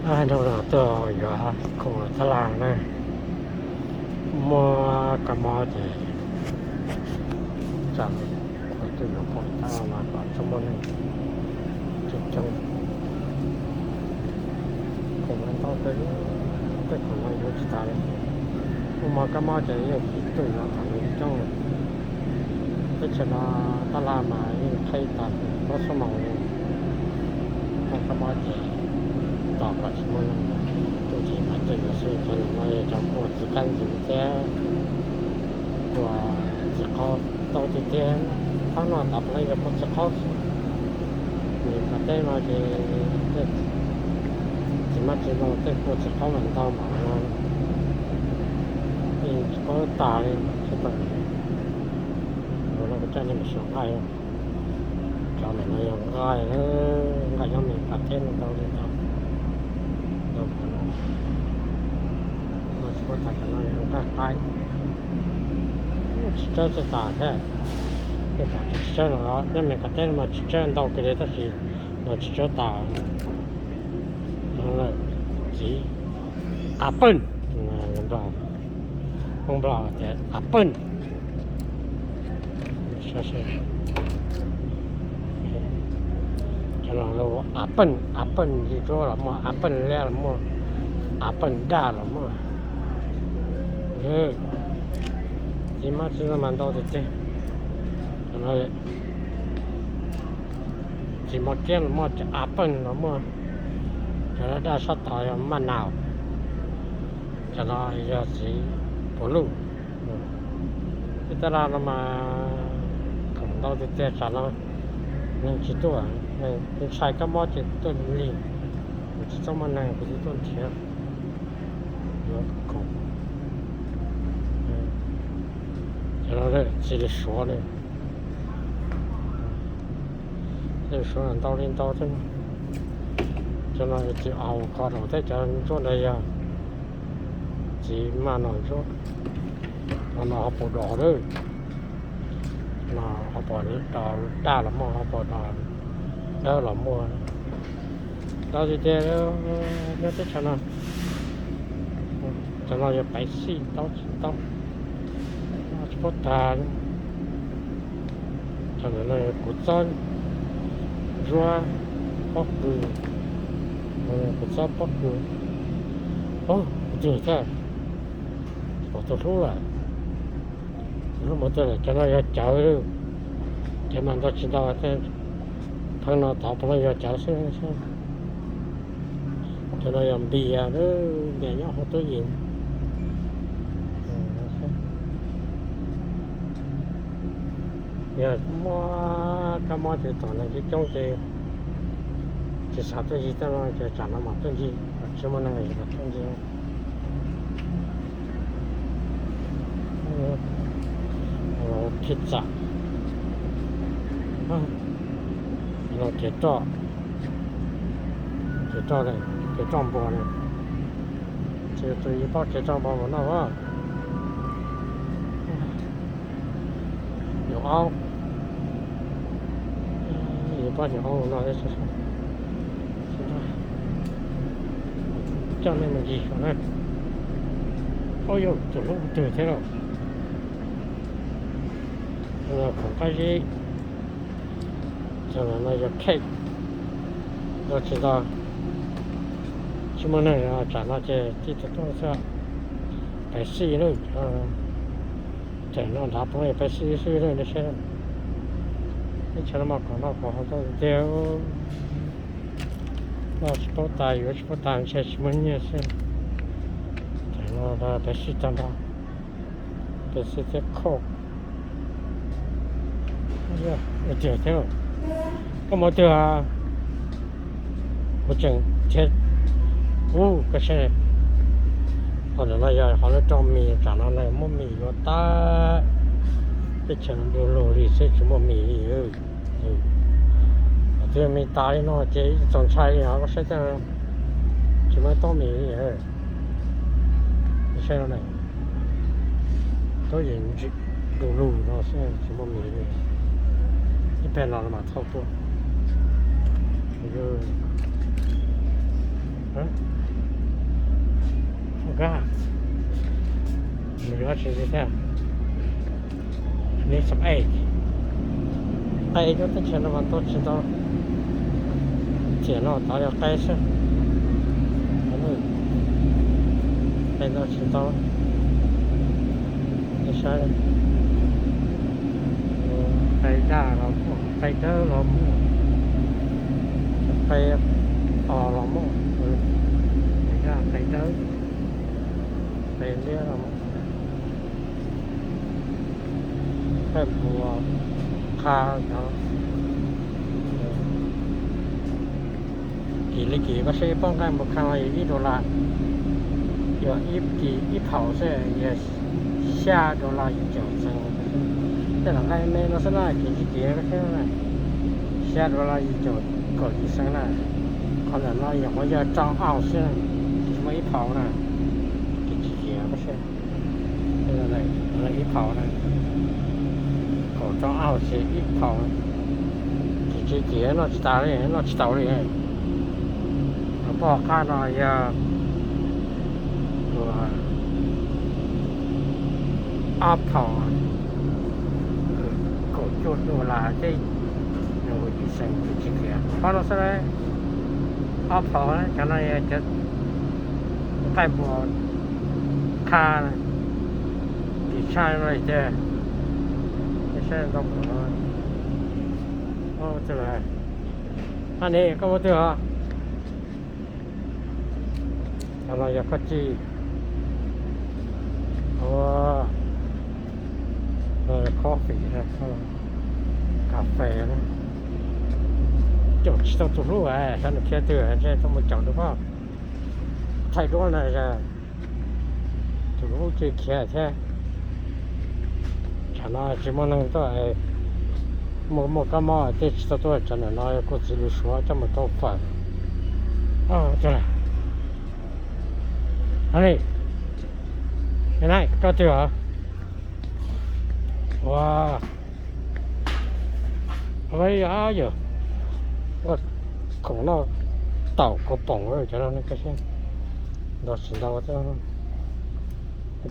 Nraug no tuaj yuav khoom tab laj na, muaj kab mob ces tsam kuv tuaj yuav khoom tab laj mas kom tsis muaj neeg coob coob. Khoom ntau kawg, tej khoom no yuav tsis tas li. Muaj kab mob ces yeej tsis tuaj yuav khoom coob. Teb chaws no tab laj mas yeej qhib tas plaub xuab moos li. Muaj kab mob ces tos kom tsis muaj neeg, tus ces mas tuaj yuav xwb. Cov no yog cov kua txiv kab ntxwv thiab kua txiv qaub ntau tiag tiag. Thaum no tod puav leej yog kua txiv qaub xwb. Nws pas teb no ces txiv mab txiv ntoo tej kua txiv qaub mas ntau npaum no, yeej tsis paub tas li. Tsis tau, no kuv coj nej mus xyuas nqaij. Cov ntawm no yog nqaij, nqaij nyob Mes Kas teb no ntau li ntau. Ntau, no tsis paub tas cov no yog nqaij qaib. Tsis tsawb txawj tas thiab. Tej pom tsis tsawb los nyob Mes Kas teb no mas tsis tsawb ntau kawg li tab sis no tsis tsawb tas. Txiv apple, Hmoob Nplog tias apple. Cov no apple, apple ntsuab los muaj, apple liab los muaj, apple daj los muaj. Txiv mab txiv ntoo mas ntau tiag tiag. Txiv mab kiab los muaj, apple los muaj. Cov daj sab tod yog maj nau. Cov no yog txiv puav luj. Tej tab laj no mas khoom ntau tiag tiag, tsam no neeg tsis tuaj, neeg ntshai kab mob ces tuaj li. Kuv tsis txhob muaj neeg kuv tsis tuaj nrhiav yuav khoom. Cov no txiv li suav li. Txiv suav ntau li ntau thiab. Cov no txiv avocado thiab, cov ntsuab ntawd yog txiv maj nau ntsuab. Cov no ho pom dos lawm. No ho pom dos daj los muaj, ho pom dos dawb los muaj. Ntau tiag tiag nyob teb chaws no. Cov no yog paiv xij ntau tsis ntau, tsis paub tas. Cov ntawm no yog kuv txob ntsuab pob kws, kuv txob pob kws. Ub, kuv twg thiab, kuv tus hlub lawm, tus hlub mus twg lawm. Cov no yog cawv, cawv mas ntau tsis ntau, pheej no tod puav leej yog cawv xwb. Cov no yog npias, npias nyob hauv tub yees. Yog muaj kab mob ces tom neeg coob coob ces tsis xav tuaj ncig tej no ces tsam no mam tuaj ncig, tsis muaj neeg los tuaj ncig. Pizza, no kev roj, kev roj, kev roj npua na. Tsis tus yus paub kev roj npua mus noj as. Nyuam aub, yus paub nyuam aub mus noj. Coj nej mus ncig saum na. Ub, yog tus hlub twg thiab lauj. Khoom qab zib, cov no yog cake, ntau tsis ntau, tsis muaj neeg tsam no ces tib tug tuaj xwb. Paiv xij lawm, cov no nrad puav leej paiv xij xwb lawm, nej saib. Teb chaws no mas khoom noj khoom haus ntau tiag tiag, noj tsis paub tas yuav tsis paub tas ntshe tsis muaj nyiaj xwb. Cov no paiv xij tag nrho, paiv xij thiab khauj. Tiag thiab, koj mus twg? Kuv tseem thiab. Ub, koj saib, qhov ntawm no yog qhov lawv rau mis, tsam no lawv muab mis yuav tag. Teb chaws du lug li xwb tsis muaj mis li. Twb mis tas li no ces ib txaus ntshai li os, koj saib, tsis muaj tau mis li. Saib no, tub yees ntsim du lug no xwb tsis muaj mis li. Ib pliag no mas thauj tuaj. Tsis li thiab. Need some egg. Qe cov teb chaws no mas ntau tsis ntau. Tiam no tod yog qe xwb. Qe ntau tsis ntau. Saib, qe daj los muaj, qe dawb los muaj, qe os los muaj, qe daj, qe dawb, qe liab los muaj. Nqaij npua qha cov. Kim li kim koj saib ib pob nqaij npua qha no yog ib dollar, yog ib kim ib phaum xwb yog xya dollar yim caum xees. Tej los nqaij me no xwb na, kim li kim koj saib na, xya dollar yim caum kaum yim xees na. Qhov ntawm no yog qhov yog rau ounce xwb, tsis muaj ib phaum na. Kim li kim koj saib, ib phaum na, kaum rau ounce ib phaum. Kim li kim noj tsis tas li, noj tsis taus li. Pob qhab no yog ob phaum kaum cuaj dollar thiab nees nkaum yim xees, kim li kim. Qhov no xwb, ob phaum, cov no yog cov nqaij npua qha, kim tshaj no li tiag. Saib ntau mus no. Ab, ne koj muaj twg os? Cov no yog koj ci, coffee, kas fes. Caum tsis tau tus hlub, xyov nws khiav twg, ntshe tau mus caum nws pob. Thaij duab na, tus hlub tsis khiav thiab. Tsam no tsis muaj neeg tuaj, muaj muaj kab mob tej tsis tau tuaj, tsam no kua txiv lws suav coj mus rau fawm. Li, koj twg os? Ua, yog, khoom noj taum kaus poom cov no, ntau tsis ntau, tom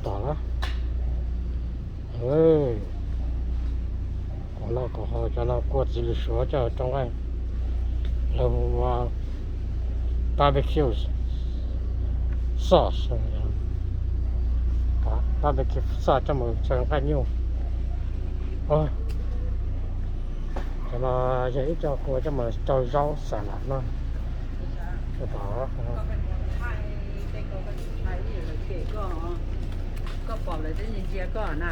lawm. Khoom noj khoom haus cov no kua txiv lws suav coj rau nqaij, lawv hu ua barbecue sauce, barbecue sauce coj mus xyaw nqaij nyuj. Cov no yog ib co kua coj mus rau zaub xav lam no. Koj pom lawv twb ntsia koj na.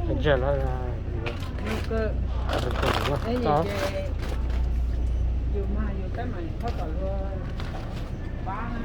Ntsia lawm. Yus mas yus tab mas pab tom luag pab na.